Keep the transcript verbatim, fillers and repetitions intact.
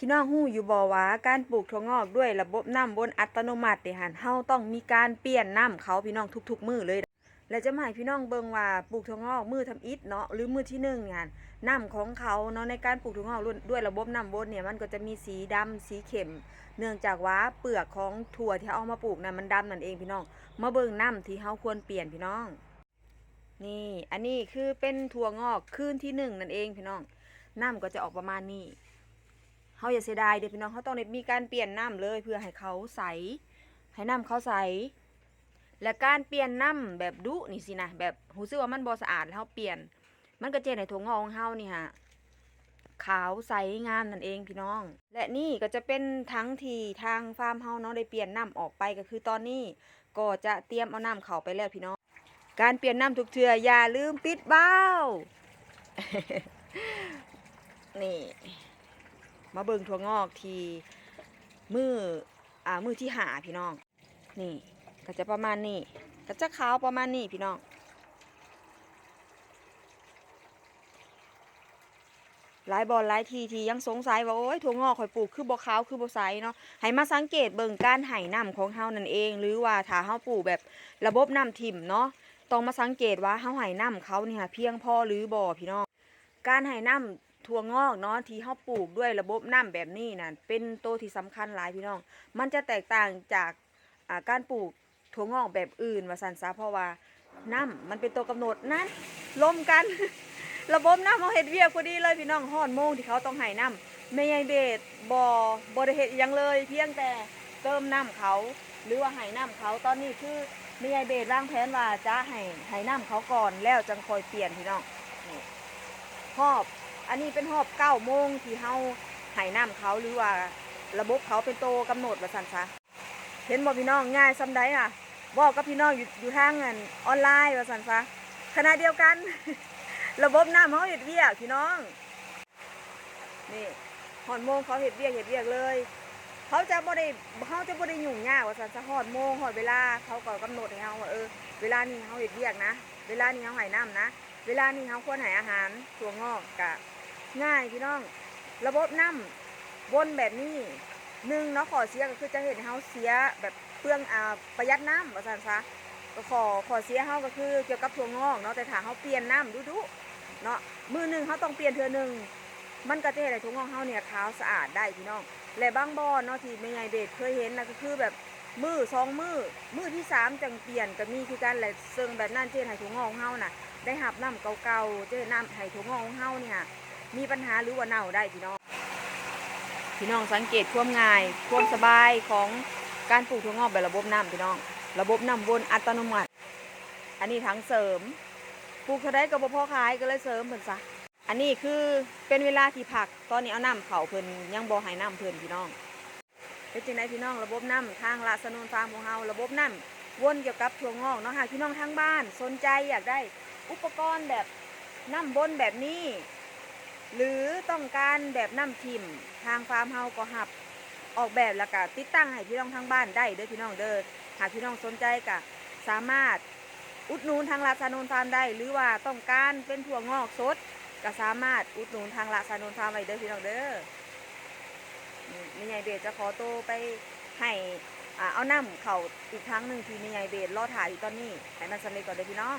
พี่น้องฮู้อยู่บ่ว่าการปลูกถั่วงอกด้วยระบบน้ำวนอัตโนมัตินี่หั่น เฮาต้องมีการเปลี่ยนน้ำเขาพี่น้องทุกๆมื้อเลย และจะมาให้พี่น้องเบิ่งว่าปลูกถั่วงอกมื้อทำอิฐเนาะ หรือมื้อที่หนึ่งนี่หั่น น้ำของเขาเนาะ ในการปลูกถั่วงอกด้วยระบบน้ำวนเนี่ย มันก็จะมีสีดำสีเข้ม เนื่องจากว่าเปลือกของถั่วที่เฮาเอามาปลูกน่ะมันดำนั่นเองพี่น้อง มาเบิ่งน้ำที่เฮาควรเปลี่ยนพี่น้อง นี่ อันนี้คือเป็นถั่วงอกคืนที่หนึ่งนั่นเองพี่น้อง น้ำก็จะออกประมาณนี้ เฮาอย่าเสียดายเด้อพี่น้อง เฮาต้องได้มีการเปลี่ยนน้ำเลยเพื่อให้เขาใส ให้น้ำเขาใส และการเปลี่ยนน้ำแบบดุนี่สินะ แบบรู้สึกว่ามันบ่สะอาดแล้วเฮาเปลี่ยน มันก็จะเฮ็ดให้ถั่วงอกของเฮานี่ฮะ ขาวใสงามนั่นเองพี่น้อง และนี่ก็จะเป็นถังที่ทางฟาร์มเฮาเนาะได้เปลี่ยนน้ำออกไป ก็คือตอนนี้ก็จะเตรียมเอาน้ำเข้าไปแล้วพี่น้อง การเปลี่ยนน้ำทุกเทื่ออย่าลืมปิดวาล์ว นี่ มาเบิ่งถั่วงอกที่มื้อ อ่า มื้อที่ห้าพี่น้อง นี่ ก็จะประมาณนี้ ก็จะขาวประมาณนี้พี่น้อง หลายบ่อนหลายที่ที่ยังสงสัยว่า โอ้ย ถั่วงอกข่อยปลูกคือบ่ขาวคือบ่ใสเนาะ ให้มาสังเกตเบิ่งการให้น้ำของเฮานั่นเอง หรือว่าถ้าเฮาปลูกแบบระบบน้ำทิ่มเนาะ ต้องมาสังเกตว่าเฮาให้น้ำเขานี่ฮะเพียงพอหรือบ่พี่น้อง การให้น้ำถั่วงอกเนาะที่เฮาปลูกด้วยระบบน้ำแบบนี้น่ะเป็นตัวที่สำคัญหลายพี่น้อง มันจะแตกต่างจาก อ่า การปลูกถั่วงอกแบบอื่นว่าซั่นซะ เพราะว่าน้ำมันเป็นตัวกำหนด นั่น ลมกัน ระบบน้ำเฮาเฮ็ดเวียกพอดีเลยพี่น้อง ฮอดโมงที่เขาต้องให้น้ำ แม่ใหญ่เบสบ่ บ่ได้เฮ็ดอิหยังเลย เพียงแต่เติมน้ำเขา หรือว่าให้น้ำเขา ตอนนี้คือแม่ใหญ่เบสวางแผนว่าจะให้ ให้น้ำเขาก่อน แล้วจั่งค่อยเปลี่ยนพี่น้อง นี่ ฮอบ อันนี้เป็นฮอบเก้าโมงที่เฮาให้น้ำเขา หรือว่าระบบเขาเป็นตัวกำหนดว่าซั่นซะ เห็นบ่พี่น้อง ง่ายส่ำใดค่ะ เว้ากับพี่น้องอยู่ อยู่ทางอันออนไลน์ว่าซั่นซะ ขณะเดียวกัน ระบบน้ำเฮาเฮ็ดเวียกพี่น้อง นี่ ฮอดโมงเขาเฮ็ดเวียก เฮ็ดเวียกเลย เขาจะบ่ได้ เขาจะบ่ได้ยุ่งยากว่าซั่นซะ ฮอดโมง ฮอดเวลา เขาก็กำหนดให้เฮาว่า เออ เวลานี้เฮาเฮ็ดเวียกนะ เวลานี้เฮาให้น้ำนะ เวลานี้เฮาควรให้อาหารถั่วงอก ก็ง่ายพี่น้อง ระบบน้ำวนแบบนี้ หนึ่งเนาะ ข้อเสียก็คือจะเฮ็ดให้เฮาเสียแบบเปลือง อ่า ประหยัดน้ำว่าซั่นซะ ก็ข้อ ข้อเสียเฮาก็คือเกี่ยวกับถั่วงอกเนาะ แต่ถ้าเฮาเปลี่ยนน้ำดุๆเนาะ มื้อหนึ่งเฮาต้องเปลี่ยนเทื่อหนึ่ง มันก็จะเฮ็ดให้ถั่วงอกเฮาเนี่ยขาวสะอาดได้พี่น้อง และบางบ่อนเนาะที่แม่ใหญ่เบสเคยเห็นนะ ก็คือแบบมื้อสองมื้อ มื้อที่สามจั่งเปลี่ยนก็มีคือกันแหละ ซึ่งแบบนั้นจะเฮ็ดให้ถั่วงอกของเฮาน่ะได้รับน้ำเก่าๆ จะเฮ็ดน้ำให้ถั่วงอกของเฮาเนี่ยมีปัญหาหรือว่าเน่าได้พี่น้อง พี่น้องสังเกตความง่าย ความสบายของการปลูกถั่วงอกแบบระบบน้ำพี่น้อง ระบบน้ำวนอัตโนมัติ อันนี้ถังเสริม ปลูกเท่าใดก็บ่พอขายก็เลยเสริมเพิ่นซะ อันนี้คือเป็นเวลาที่พัก ตอนนี้เอาน้ำเข้าเพิ่น ยังบ่ให้น้ำเพิ่นพี่น้อง เป็นจั่งใดพี่น้อง ระบบน้ำทางละสะโนนฟาร์มของเฮา ระบบน้ำวนเกี่ยวกับถั่วงอกเนาะ หากพี่น้องทางบ้านสนใจอยากได้อุปกรณ์แบบน้ำวนแบบนี้ หรือต้องการแบบน้ำทิ่ม ทางฟาร์มเฮาก็รับออกแบบแล้วก็ติดตั้งให้พี่น้องทางบ้านได้เด้อพี่น้องเด้อ หากพี่น้องสนใจก็สามารถอุดหนุนทางละสะโนนฟาร์มได้ หรือว่าต้องการเป็นถั่วงอกสด ก็สามารถอุดหนุนทางละสะโนนฟาร์มไว้เด้อพี่น้องเด้อ นี่แม่ใหญ่เบสจะขอตัวไปให้ อ่า เอาน้ำเข้าอีกถังหนึ่งที่แม่ใหญ่เบสรอถ่าอยู่ตอนนี้ ให้มันสำเร็จก่อนเด้อพี่น้อง